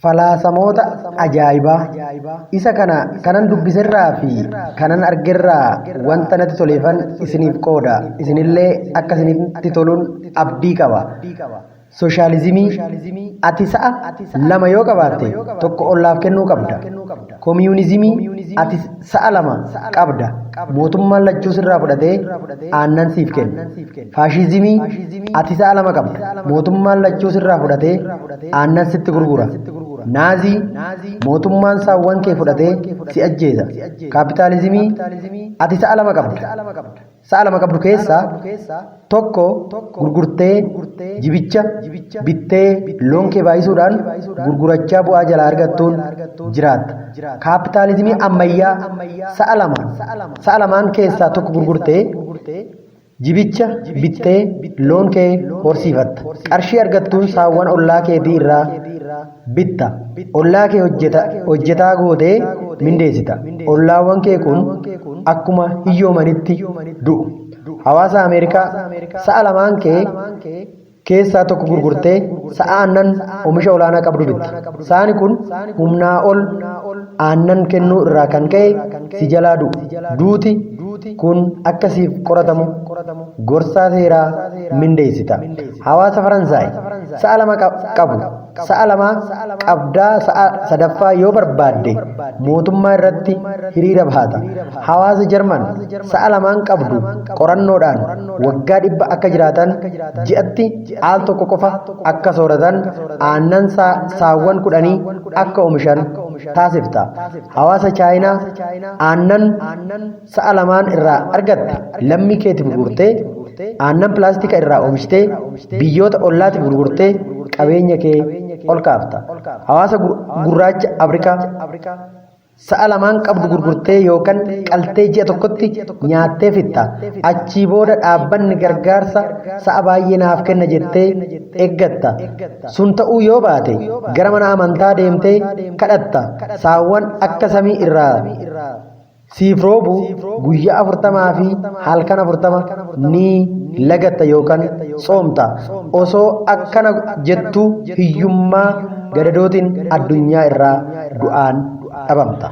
Falaasamoota ajaa'ibaa isa kana kanan dubbiserraa fi kanan argerraa wanta natti toleefan isiniif qooda. Isinillee akka isinitti toluun abdii qaba. Sooshaalizimii: ati sa'a lama yoo qabaatte, tokko ollaaf kennuu qabda. Koomiyuunizimii: ati sa'a lama qabda, mootummaan lachuu sirraa fudhatee aannan siif kenna. Faashizimii: ati sa'a lama qabda, mootummaan lachuu sirraa fudhatee aannan sitti gurgura. Naazii: mootummaan saawwan kee fudhatee si ajjeesa. Kaapitaalizimii: ati sa'a lama qabda. Sa'a lama qabdu keessaa tokko gurgurtee jibicha bittee loon kee baay'isuudhaan gurgurachaa bu'aa jalaa argattuun jiraatta. Kaapitaalizimii ammayyaa: sa'a lamaan keessaa tokko gurgurtee jibicha bittee loon kee horsiifatta. Qarshii argattuun saawwan ollaa keetii irraa bitta. Ollaa kee hojjetaa gootee mindeessita. Ollaawwan kee kun akkuma hiyyoomanitti du'u. Hawaasa Ameerikaa: sa'a lamaan kee keessaa tokko gurgurtee sa'a aannan oomisha olaanaa qabdu bitta. Saani kun humnaa ol aannan kennuu irraa kan ka'e si jalaa du'u. Duuti kun akka siif qoratamu gorsaa seeraa mindeessita. Hawaasa Faransaay: sa'a lama qabu. Sa'a lama qabdaa, sa'a sadaffaa yoo barbaadde mootummaa irratti hiriira baata. Hawaasa Jarman: sa'a lamaan qabdu qorannoodhaan waggaa 100 akka jiraatan, ji'atti al tokko qofa akka sooratan, aannan saawwan 10 akka oomishan taasifta. Hawaasa Chaayinaa: aannan sa'a lamaan irraa argatte lammii keetiif gurgurtee, aannan pilaastika irraa oomishtee biyyoota ollaatiif gurgurtee qabeenya kee ol kaafta. Hawaasa gurraacha Afrikaa: sa'a lamaan qabdu gurgurtee yookaan qaltee ji'a tokkotti nyaattee fixxa. Achii booda dhaabbanni gargaarsa sa'a baay'ee naaf kenna jettee eeggatta. Sun ta'uu yoo baate gara mana amantaa deemtee kadhatta. Saawwan akka samii irraa siif roobu guyyaa 40 fi halkan 40 ni lagatta yookaan tsoomta. Osoo akkana jettu hiyyummaa gadadootiin addunyaa irraa du'aan dhabamta.